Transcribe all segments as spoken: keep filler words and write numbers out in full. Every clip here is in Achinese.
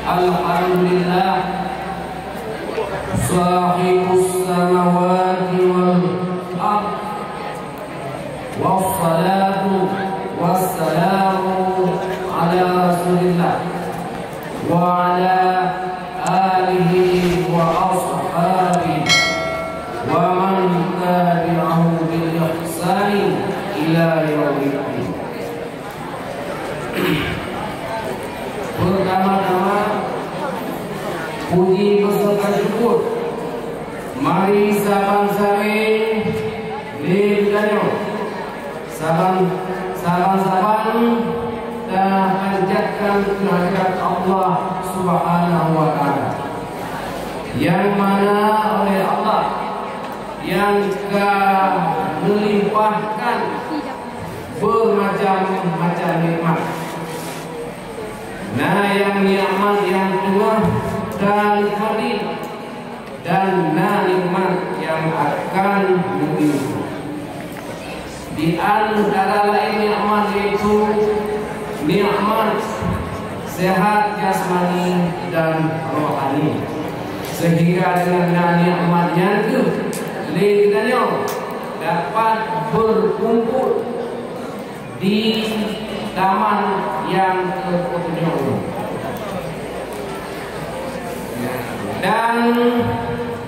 Alhamdulillah, sahibus samawati wal ard, wassalatu wassalamu ala Rasulillah wa ala alihi wa ashabihi wa man tabi'ahu bil ihsani ila yaumiddin. Peurtama-tama, puji beuseuta syukur mari saban sabe lé geutanyoe, saban, saban-saban tapanjatkan keuhadrat Allah Subhanahu wa Ta'ala, nyang mana oleh Allah nyang ka meulimpahkan beumacam-macam nikmat. Na nyang nikmat nyang teungoh tanikmati, dan na nikmat nyang akan neubi. Di antara laén nikmat, yaitu nikmat sehat jasmani dan rohani. Sehingga deungon na nikmat nyan kheueh lé geutanyoe dapat beukumpul di taman nyang keu peutunyok nyoe. Dan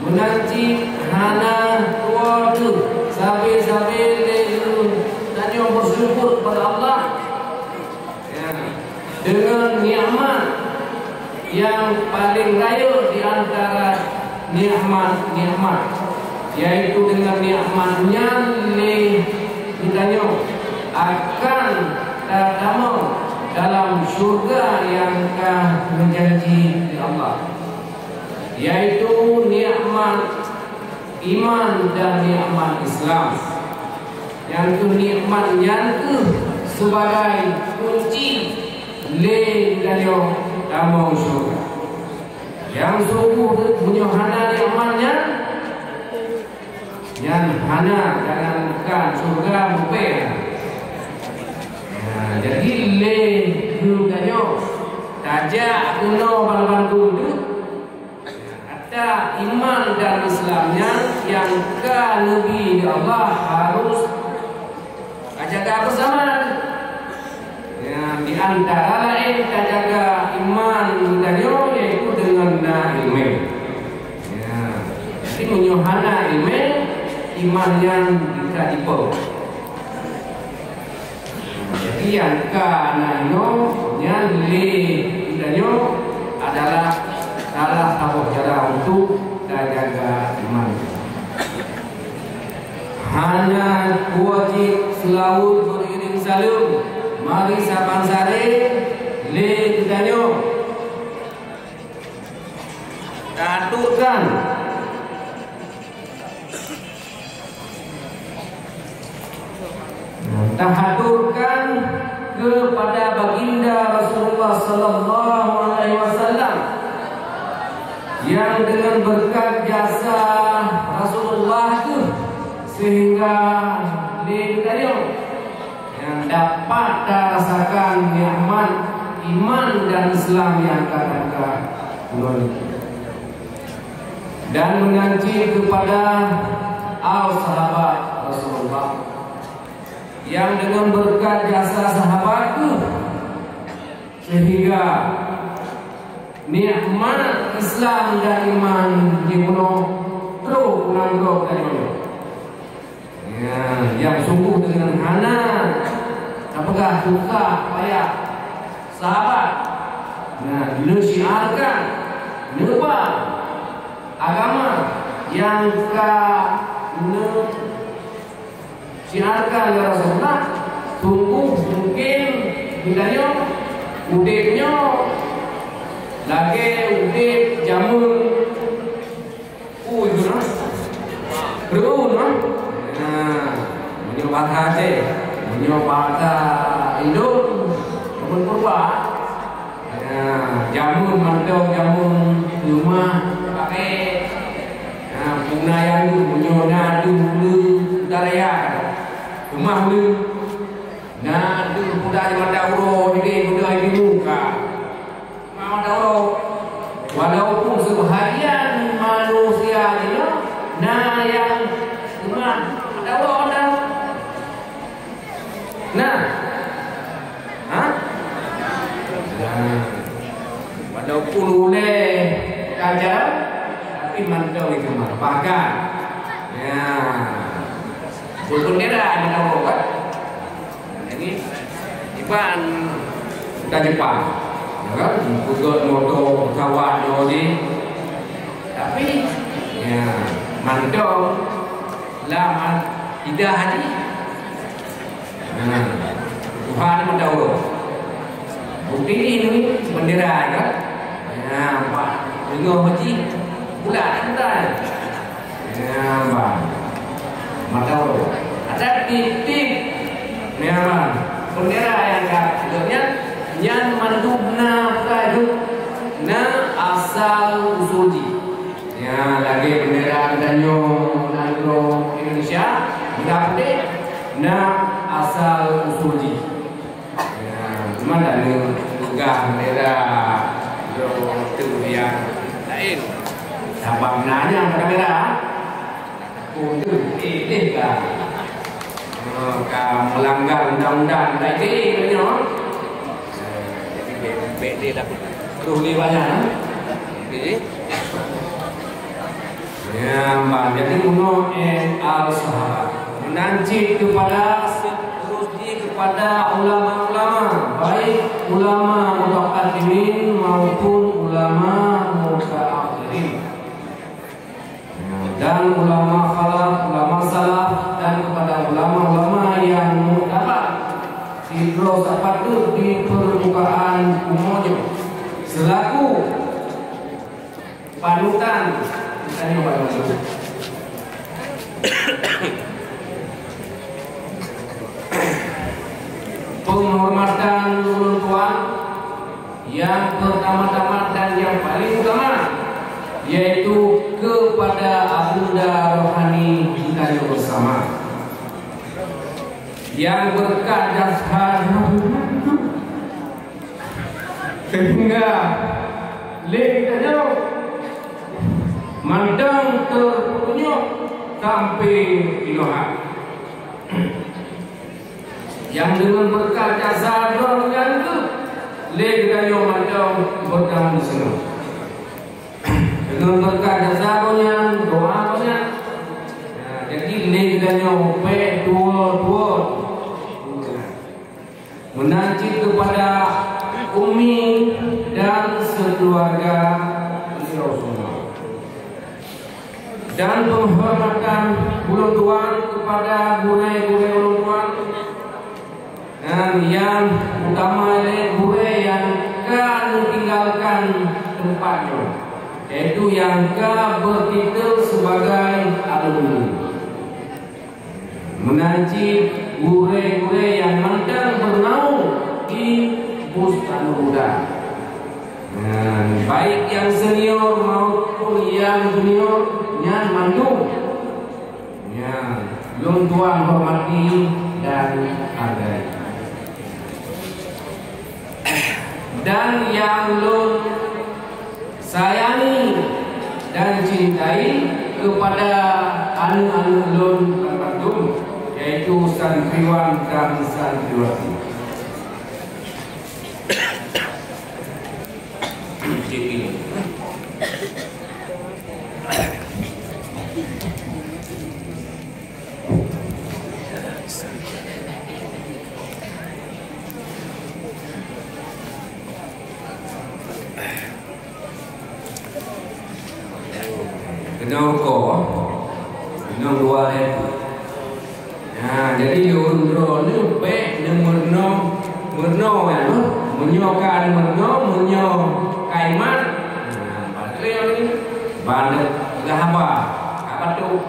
meunan cit hana tuwoe teuh sabe-sabe lé geutanyoe beusyukur kepada Allah. Ya. Deungon nikmat nyang paleng rayeuk di antara nikmat-nikmat, yaitu deungon nikmat nyan lé geutanyoe akan tatamong dalam syurga nyang ka geujanji lé Allah, yaitu nikmat iman dan nikmat Islam. Nyang kheueh nikmat nyan kheueh sibagai kunci lé geutanyoe tamong syurga. Nyang sungguh meunyoe hana nikmat nyan, nyan hana, jangankan syurga, mupéh. Nah, jadi lé geutanyoe tajak keunoe banmandum tu, ata iman dan Islam nyan nyang ka neubi lé Allah harus tajaga beusama. Ya, di antara laén tajaga iman geutanyoe, yaitu deungon na ileumèe. Ya, jadi meunyoe hana ileumèe, iman nyan bisa jipeuet. Jadi nyang ka na inoe nyan lé geutanyoe adalah salah saboh cara untuk tajaga iman. Hana wajéb seulaweuet beuiring saleuem, mari saban sabe lé geutanyoe taatôkan. Tahaturkan kepada Baginda Rasulullah sallallahu alaihi wasallam, yang dengan berkat jasa Rasulullah itu sehingga lé geutanyoe yang dapat tarasakan nikmat iman dan Islam yang ka teuka ulôn. Dan meunan cit kepada al sahabat Rasulullah, yang dengan berkat jasa sahabat tu, sehingga nikmat Islam dan iman jimeunoe trok u nanggroe geutanyoe. Ya, yang sungguh dengan hana tapeugah susah payah sahabat. Nah, neusyiarkan, neuba agama yang ka neusyiarkan lé Rasulullah, sungguh mungkin geutanyoe udeb nyoe lagée udeb jameun Ui, tu nah. Bro, nah. Nah, meunyoe bahasa Aceh, meunyoe bahasa Indo, jameun purba. Nah, jameun mantong, jameun leumah pakai. Nah, puna yang tu, meunyoe na tu, ulu, utara ya. Leumah ulu. Na tu, kuda di mata uroe, jadi kuda di muka. Leumah mata uroe. Walaupun ulèe tajam, tapi mantong itu mah. Bahkan, ya, berbendera mantong kan. Jadi, iban dan Jepang, ya kan? Peugöt moto pesawat nyoe ni. Tapi, ya, mantong lam lidah haji. Nah, Tuhan mantong. Bukti ni, ni bendera kan? Nah, nampak. Tengok haji. Bulat kan? Nah, nampak. Mantong. Ada titik. Nah, nampak. Bendera nyang ka, nyan, nyan mandum na, na asal usul jih. Ya, lagèe bendera geutanyoe nanggroe Indonesia, bendera putéh, na asal usul jih. Ya, cuma tanyoe peugah bendera droe tu nyang laén. Sabab na nyang bendera, oh, tu, eh, deh ka. Oh, ka melanggar undang-undang, tak ide nyoe. Jadi, bèk, bèk deh dah. Terus ni banyak, eh? Okey. Ya, Mbak. Jadi, bunoe, eh, al-sahabat. Meunan cit kepada, seterus jih kepada ulama-ulama, baik ulama mutaqaddimin maupun ulama mutaakhirin. Ya, dan ulama khalaf, ulama salaf, dan kepada ulama-ulama yang muktabar, sidroe sapat di permukaan umoe nyoe, selaku panutan, misalnya, penghormatan ulôn tuan yang pertama-tama dan yang paling utama, yaitu kepada Abunda Rohani kita bersama. Yang berkat dasar sehingga lé geutanyoe mantong teupeutunyok sampai inoe. Nyang deungon beureukat jasa droe nyan kheueh lé geutanyoe mantong beureukat meuseunang. Deungon beureukat jasa gobnyan, doa gobnyan. Nah, jadi lé geutanyoe bèk tuwoe-tuwoe. Meunan cit keupada Ummi dan sekeluarga beliau semua. Dan penghormatan ulôn tuan kepada gurèe-gurèe ulôn tuan, dan yang utama lé gurèe nyang ka neutinggalkan teumpat nyoe, yaitu nyang ka beutitel sebagai alumni. Meunan cit gurèe-gurèe nyang mantong beunaung di Bustanul Huda. Nah, baik nyang senior maupun nyang junior, nyan mandum. Nyan, lôn tuan hormati dan hargai. Dan nyang lôn sayangi dan cintai kepada aneuk-aneuk lôn banmandum, yaitu santriwan dan santriwati. Keunoe rukok, keunoe dua ribu. Nah, jadi lôn droeneuh bèk neumeurunoe, meurunoe nyan, meunyoe ka neumeurunoe, meunyoe ka imat. Nah, ban lé nyoe, ban peugah haba, ka batuk,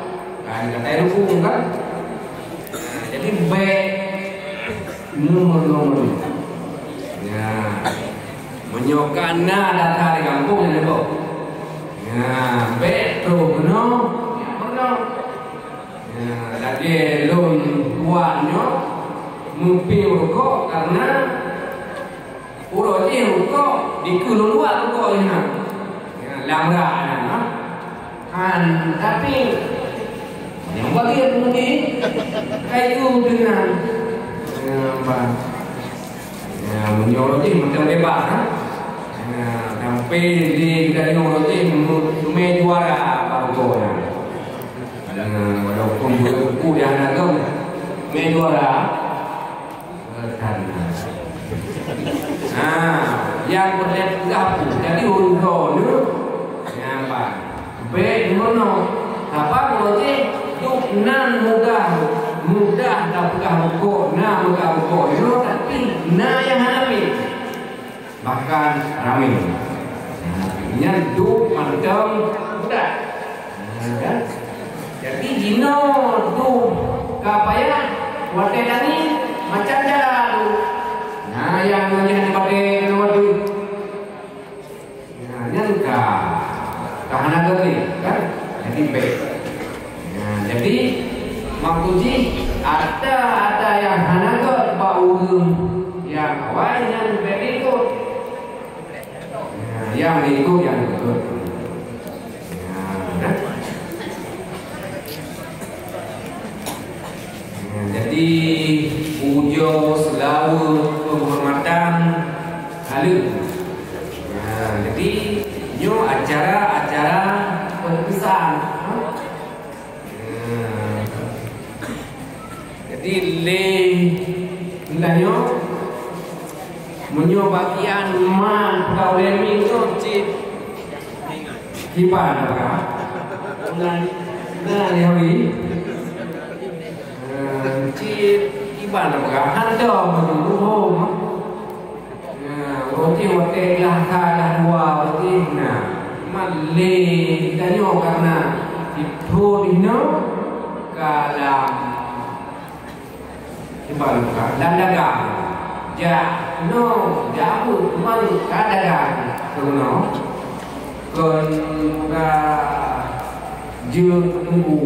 ka gata rukung kan. Nah, jadi bèk neumeurunoe. Nah, meunyoe ka na data di gampông, nyan leuboh. Nah, bèk troh keunoe, nyan meurunoe. Nah, lagèe lôn tuan nyoe meupiôh rukok kareuna uroe jih rukok dikeue lôn tuan rukok jih na. Nah, lam rak nyan, ha. Han, tapi nyang bagian mudi kai ku dengan. Nah, ban. Nah, meunyoe uroe jih macam bebas, ha. Nah, dan Pih di gayung roti mé juara baru nyan. Walaupun buku dia hana gem, mé juara. Karena. Nah, yang berlihat gapu. Jadi urut dulu. Nyampan. Baik, ngono. Apa berarti? Duk nan mudah, mudah dah peugah rukuk, na peugah rukuk. Tapi na yang hana mé. Bahkan ramé. Nah, nyan duek mantong budak. Nah, kan? Jadi jinoe duek ka payah watée tani macam cara tu. Nah, yang nyan di batée kena waktu. Nah, nyan ka ka hana geuh kan? Jadi baik. Nah, jadi maksud jih ada-ada yang hana geuh bak ureuëng yang awai nyan baik ikut. Nah, yang ikut yang ikut. Nah, nah. Nah, jadi pujoe seulawa penghormatan haleue. Nah, jadi nyoe acara-acara peutusan. Nah. Jadi lé geutanyoe meunyoe bagian man pegawai minggu cit kiban apa? Nah, nah, ya, wi. Eh, cit kiban apa? Hantom betul. Nah, roti watée lah ka lah dua roti. Nah, malé tanyoe karena itu dinoe kalam kiban ka dan dagang. Jak no, jak apa? Cuma ka dagang. Keunoe. Kon ka jeuet tunggu.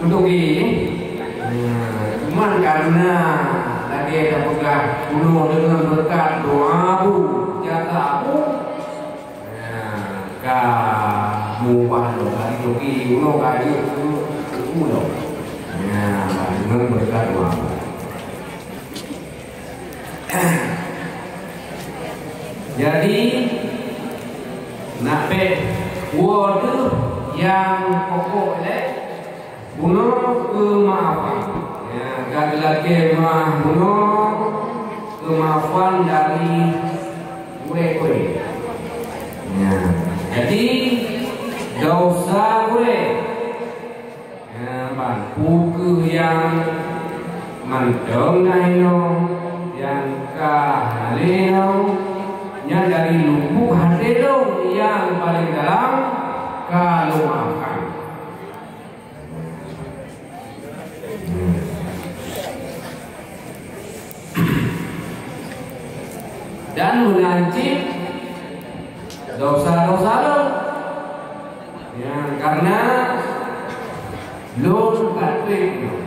Untuk ini, nah, cuman karena lagée tapeugah, unoe deungon beureukat doa bu, jaga bu, nah, ka mubah lom, ka jitoki, unoe ka jeuet, unoe. Nah, deungon beureukat doa bu. Jadi, nak bek dua tu yang pokok lé, bunoe keumaafan. Ya, ka geulakée meuah bunoe keumaafan dari gurée-gurée. Ya, jadi dosa gurée. Nyan ban, peue keuh nyang mantong na inoe, nyang ka hana lé inoe, nyan dari lubuk até lôn nyang paleng dalam ka lôn maafkan. Dan meunan cit dosa-dosa lôn. Ya, karena lôn ka treb lôn.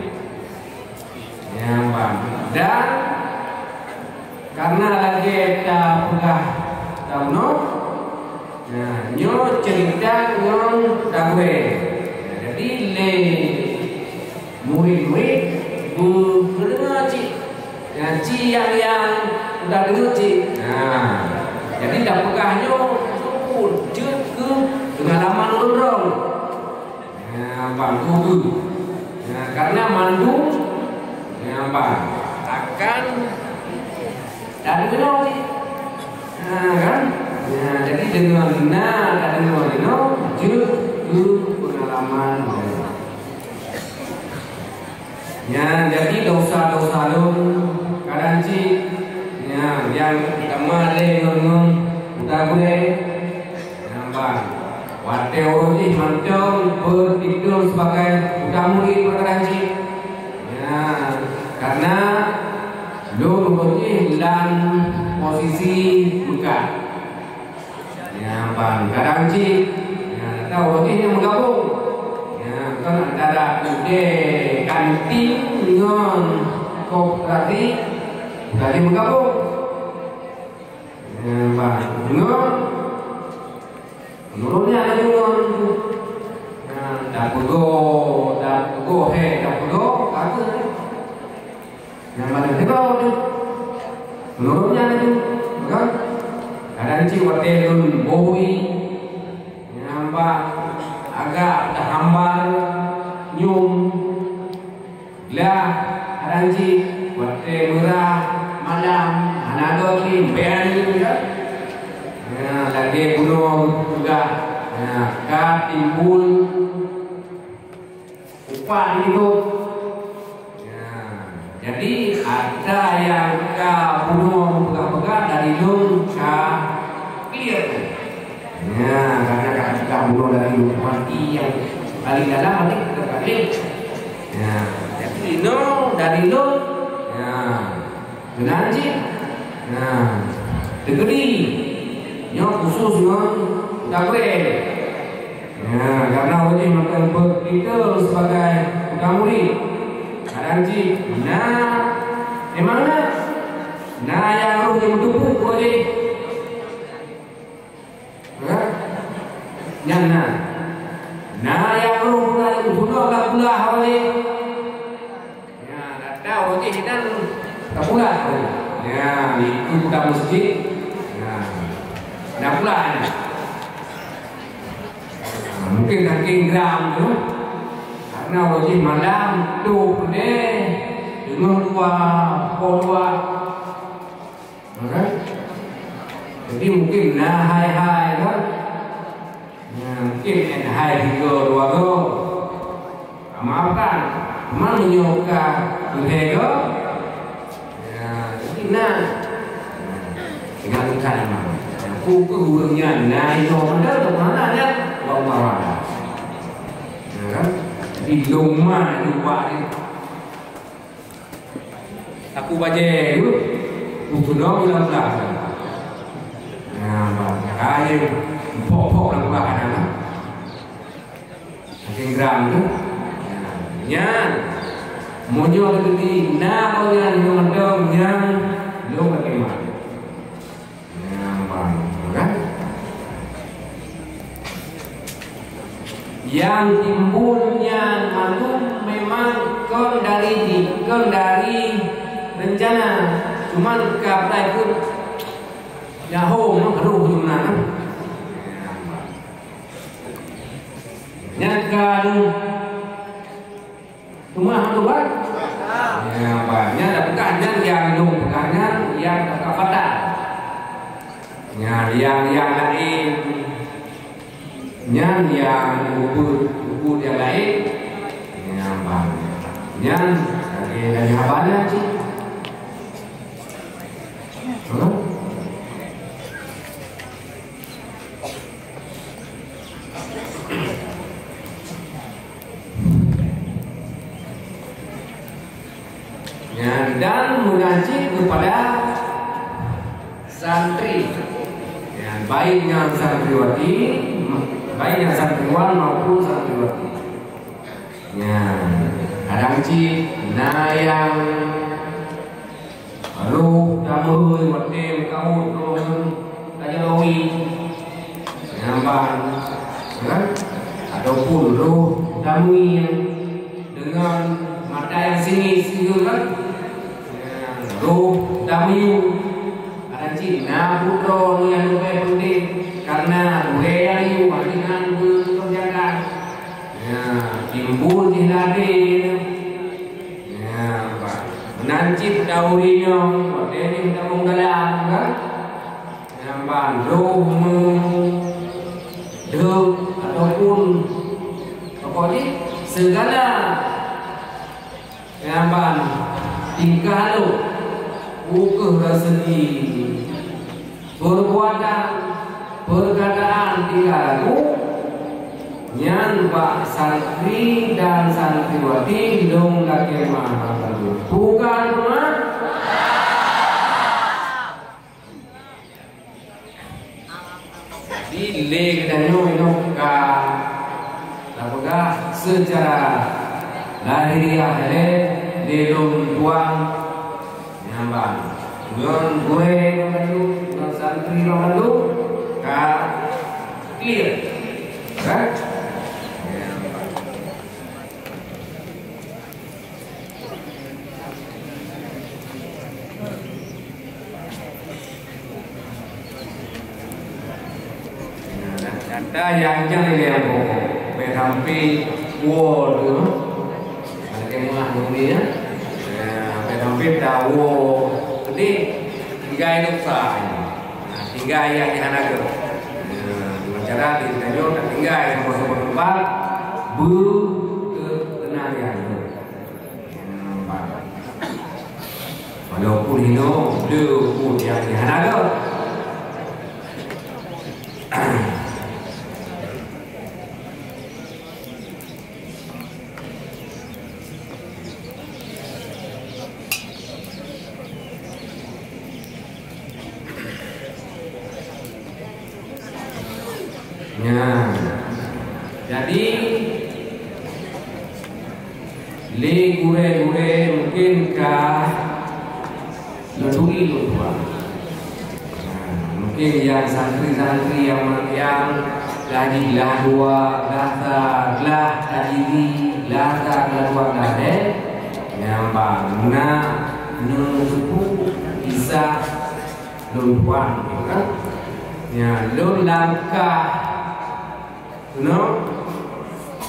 Ya, ban. Dan karena lagée tapeugah tanoh, nah, nyoe ceurita ngon dague. Nah, jadi lé murit-murit beudeungoe cit. Nah, ci nyang, nyang udah deungoe cit. Nah, jadi tapeugah nyoe jeuet keu peungalaman ulôn droe. Nah, ban, tuhu. Nah, karena mandum, nah, ban, akan dan keunoe cit. Nah, kan? Nah, jadi deungon na tadeungoe inoe jeuet keu peungalaman. Nyan jadi dosa-dosa lôn kadang cit. Nyan nyang teuma lé ngon, ngon udah gurée. Nyan ban. Watée uroe jih mantong beutitun sebagai udah murit kadang cit. Nyan karena lôn uroe jih lam posisi buka. Ya, ban kadang cit. Ya, tahu lagée nyang meugabong. Ya, kan antara udée kantin ngon koperasi, lagée meugabong. Ya, ban ngon menurutnya ada ngon. Ya, dah peugoe, dah peugoe, he, dah peugoe, bagus. Nyang mana hero tu? Menurutnya itu, bukan? Ada Cit watèe lôn bôi, nyang bak agak teuhambar nyum, glah, kadang cit watèe meurah malam, hana goe klim, bèk anyum, ya. Ya, lagèe bunoe peugah, ya, ka timbul Upah di hidup. Ya. Jadi, atra nyang ka bunoe peugah-peugah dari lôn ka clear. Ya, karena ka, ka bunoe dari lôn, mati nyang paling dalam, mati kita balik. Ya. Jadi, inoe dari lôn. Ya. Meunan cit. Nah, teukeudi. Nyoe khusus ngon Gabriel. Nah, karena wajih mantong beuet kita sebagai muda murid. Kadang cit, nah, memang na. Nah, nyang roh nyang meuteupeu wajih. Ha? Nyan na. Na nyang roh na nyang guna ka pula awai. Nya, gata wajih dan ka pula. Nya, itu budak masjid. Nya. Na pula nya. Mungkin saking geram tu. Karena wajih malam tu deh. Dengar dua, pukul dua. Kan? Jadi mungkin na hai-hai kan? Ya, mungkin na hai tiga dua go. Maafkan, cuma meunyoe ka lhèe go. Ya, jadi na. Tinggal ikan memang. Aku ke urang nyan, na itu mana tu mana ya? Wa marah. Ya kan? Jadi loma juga ni. Aku bajèe tu, ku keunoe ulang-ulang. Nah, bang, kain, pok-pok ulang-ulang ada, kan? Saking geram tu. Nah, nyan, meunyoe teukeudi na awak nyan, nyoe mantong, nyan, lôn ka kimat. Nyang bang, kan? Yang timbul nyan mandum memang kon dari di, kon dari rencana. Cuman ka peulai pun nyahong roh jumlah. Nyang ka Teuma hana tuan? Ya, banyak dah peugah nyan yang lôn peugah nyan yang ka fatal. Nya, yang, yang lain. Nyan yang buku-buku yang lain. Nya, bang. Nyan lagi dari haba nyan cit. Huh? Ya, dan meunan cit kepada santri. Ya, baik nyang santriwati, baik nyang santriwan maupun santriwati. Ya, kadang cit na yang Roh tameuhôi watèe meukaôt droe ngon raja Rowi. Nyang ban, kan? Ataupun roh tameuieng deungon mata nyang singit sigoe, kan? Roh tamiyueb. Adak cit na putroe nyang leubeh peunteng, karena gurèe nyang yue hana beukeureujakan. Nyan, timbul jih ladé nyan. Nyan, bah. Meunan cit tauri nyoe, watèe jih tabong dalam, kan? Nyan, bah, lôn meudeuh ataupun pokok jih segala Nyan ban tingkah lôn, peu kheueh raseuki, peurbuatan, peurkataan tingkah laku, nyan bak santri dan santriwati lôn lakèe meu'ah lôn. Bukan meu'ah? Jadi, lé geutanyoe nyoe ka tapeugah seucara lahiriah lé, lé lôn tuan nyan ban. Ngon gurèe ngon bandum, ngon santri ngon bandum, ka clear. Kan? Dah nyang nyan ilèe nyang pokok. Bèk sampai woe tu. Ada kemah dunia. Ya, bèk sampai dah woe. Jadi, tinggai dosa. Nah, tinggai nyang hana geuh. Ya, dengan cara di tanyoe tak tinggai sama-sama tempat. Bu ke kenal yang tu. Walaupun hino, le pun nyang hana geuh. Nyan. Jadi, lé gurèe-gurèe mungkin ka neuturi lôn tuan. Nah, mungkin nyang santri-santri nyang, nyang lagi glah dua, glah sa, glah tajiri, glah sa, glah dua, glah deh. Nyang bang na neuteupeue kisah lôn tuan, ya kan? Ya, lôn langkah keunoe,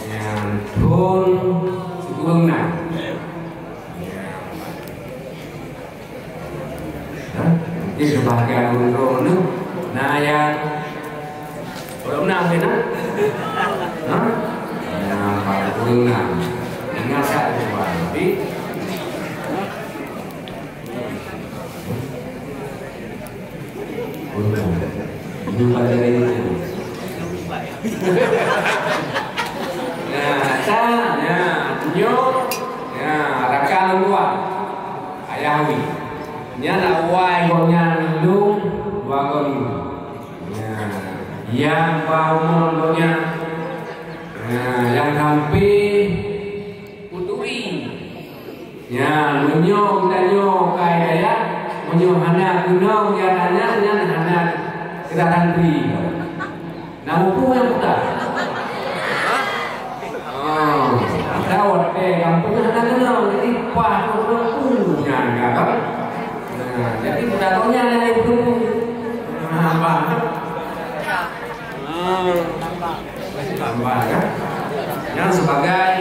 ya, thôn sikureueng na. Ya. Ha? Mungkin sebahagian ureueng na nyang ureueng na mungkin, ha? Ha? Ya, ureueng na. Ingat tak, tapi Ini pada hari ini. Nah, ta, nah, nyoe, nah, rakan lôn dua. Ayah Wi. Nyan awai gobnyan lôn dua gobnyan. Nah, nyang bak umur gobnyan. Nah, nyang sampai kuturi. Nyan, meunyoe geutanyoe kai dayah, meunyoe hana keunong di aneuk nyan, nyan hana keudaan bri. Nah, muphom nyang peugah. Oh, ata watèe gampông hana keunong, jadi paih ureueng peue nyan ka, kan? Nah, jadi budak nyan nyang peue. Nah, paham? Ah. Tambah, kan? Nyan sebagai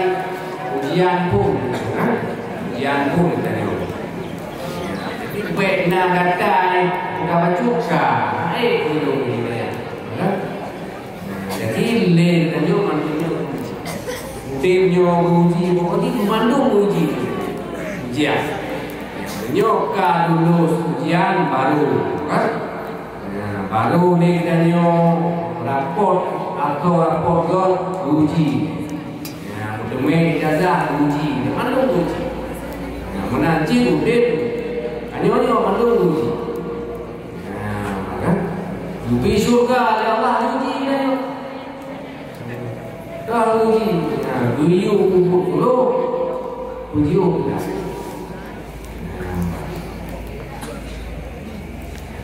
ujian pun, kan? Ujian pun kita ni. Jadi, bèk na gatai, buka bacut ka. Eh, dulu ni, ya. Kan? Nah, jadi, lé tanyoe mandum nyoe. Udép nyoe uji, pokoknya mandum uji. Ujian. Nyoe ka lulus ujian baru, kan? Nah, baru lé geutanyoe rapot, atau rapot gob uji. Nah, meuteumé ijazah uji, mandum uji. Nah, meunan cit udép, tanyoe nyoe mandum uji. Nah, kan? Leubeh syurga lé Allah uji geutanyoe. Ka uji, nah, geuyue peubuet pulo, uji udah.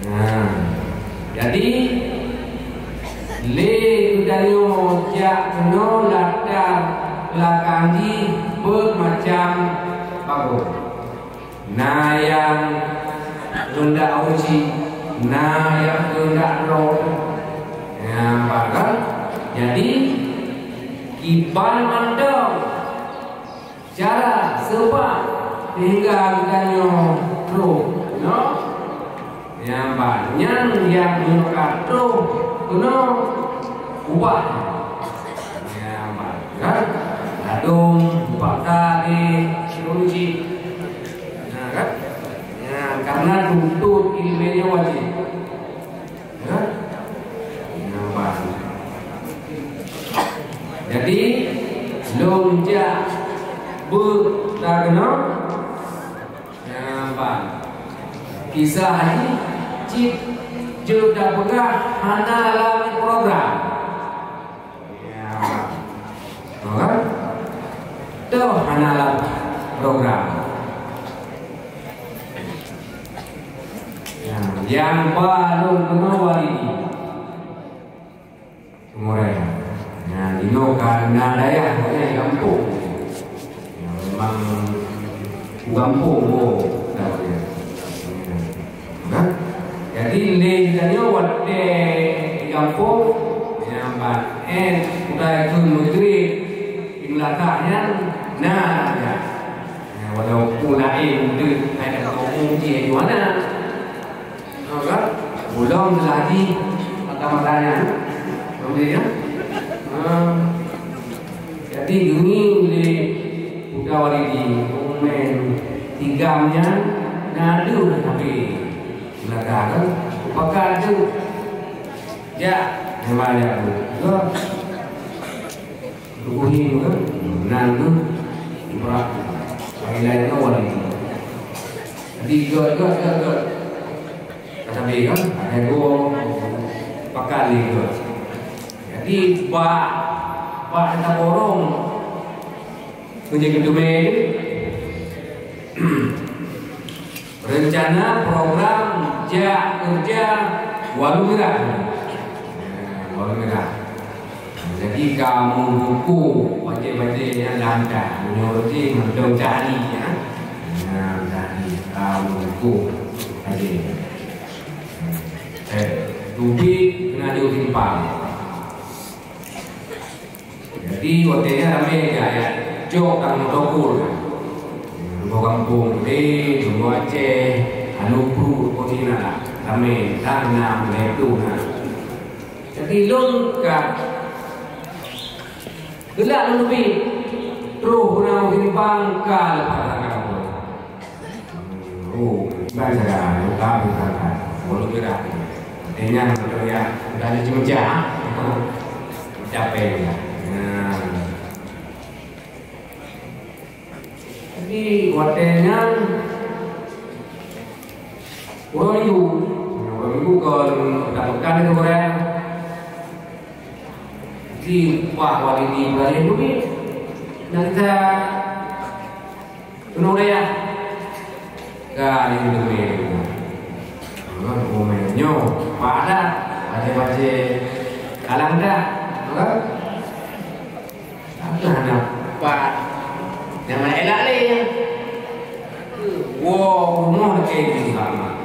Nah, jadi lé geutanyoe jak keunoe latar belakang jih peuet macam bagoe. Na nyang keundak uji, na nyang keundak droe. Nah, bahkan jadi kiban mantong cara sebab sehingga geutanyoe troh keunoe. Nyang banyak nyang meunyoe ka troh keunoe ubah. Nyang banyak kan? Ladôm, upaksa di uji. Nah, kan? Nah, karena tuntut ilmu nyoe wajib. Ya? Nah, banyak. Jadi, lôn jak beuet ta keunoe. Nyan ban. Kisah jih cit jeuet tapeugah hana lam program. Nyan ban. Toh hana lam program. Nyan, nyang ba lôn keunoe Walidi. Keumoran. Nah, inoe ka na dayah, pokoknya di gampông. Ya, memang u gampông, oh, dah, ya. Nah, jadi, lé geutanyoe watèe di gampông, Nyang ban eh, utai keu meugrib di meulakah nyan na ya. Ya, walaupun laén deuek hai ka umum jih juana. Ha, kan? Ulôn lagi mata-mata nyan. Faham ya? Ha. Jadi, geungieng lé Putra Walidi, peumen tigam nyan na deuh tapi meulakah, kan? Upakat deuh. Jak, nyang banyak tu. Gèt. Tukuhi tu kan. Nan tu. Ibarat. Lain-lain tu wali. Jadi, gèt, gèt, gèt, gèt. Kata dia kan, ada dua pakat ni tu. Jadi, bak, bak kita borong. Kerja gedung ni. Rencana program jak kerja Walu Mirah. Walu Mirah. Jadi, kamu buku baca-baca yang lancar. Menurut dia, mantong cari, ya. Nah, cari kamu buku aja. Eh, tubi kena jauh simpang. Jadi, watèe nyan ramè gaya jok tang motokol kan. Rumoh gampông gede, rumoh Aceh, anu pru, pokoknya na lah. Ramè, tang na, meuletu na. Jadi, lôn ka geulak lôn bi, troh na simpang ka leupah tangga. Oh, ban saga, buka, buka, buka. Bolu gerak. Tanyang betul ya, udah ada jumpa. Capek ya. Nah. Jadi, watèe nyan, ureueng ibu, ureueng ibu kon bukan-bukan itu orang. Di upah wali di bulan ini, nanti saya Keunoe raya. Ka di dunia. Ngon umai nyoe, padat, bajèe-bajèe kalang dak, kan? Tapi hana pat. Nyang mana elak lé. Wo, rumoh ke di sama.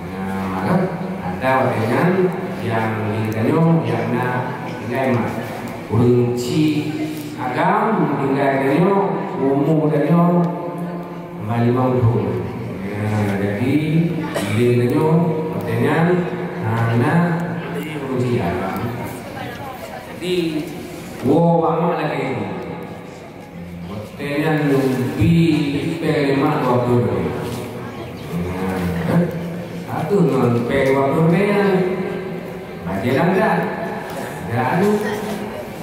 Nah, maka ada watèe nyan nyang di tanyoe nyang na tinggai mat. Ureueng chik agam tinggai tanyoe, umu tanyoe lima puluh thôn. Nah, jadi di tanyoe watèe nyan hana ureueng chik agam. Jadi, wo bak mak lagèe nyoe. Watèe nyan neubi pèng lima dua puluh ribèe. Nah, kan? Satu ngon pèng dua puluh ribèe nyan. Bajèe langgan. Dan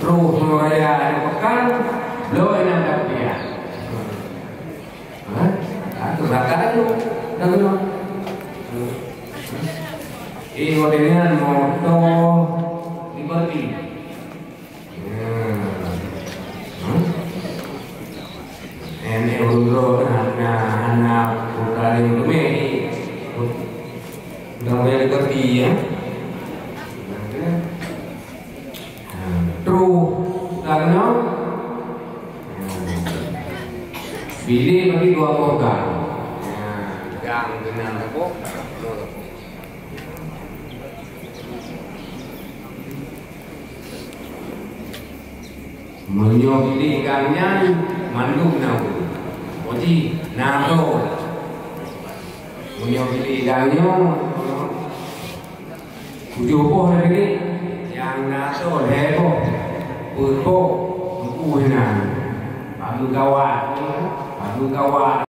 troh ngon raya nyan pekan, bloe nyan ka rupiah. Hah? Satu berangkat dulu. Dah kena. Eh, watèe nyan moto Liberty. Ini ulôn hana, hana putra yang demi. Udah boleh dikerti, ya. Terus, karena bilik bagi dua program. Gang dengan apa? Meunyoe bilék gang nyan mandum na ureueng. Jadi, na droe. Meunyoe bilék gang nyoe, tujoh boh na bilék, nyang na droe lhèe boh, peuet boh, teungku hinan. Padum gawat, padum gawat.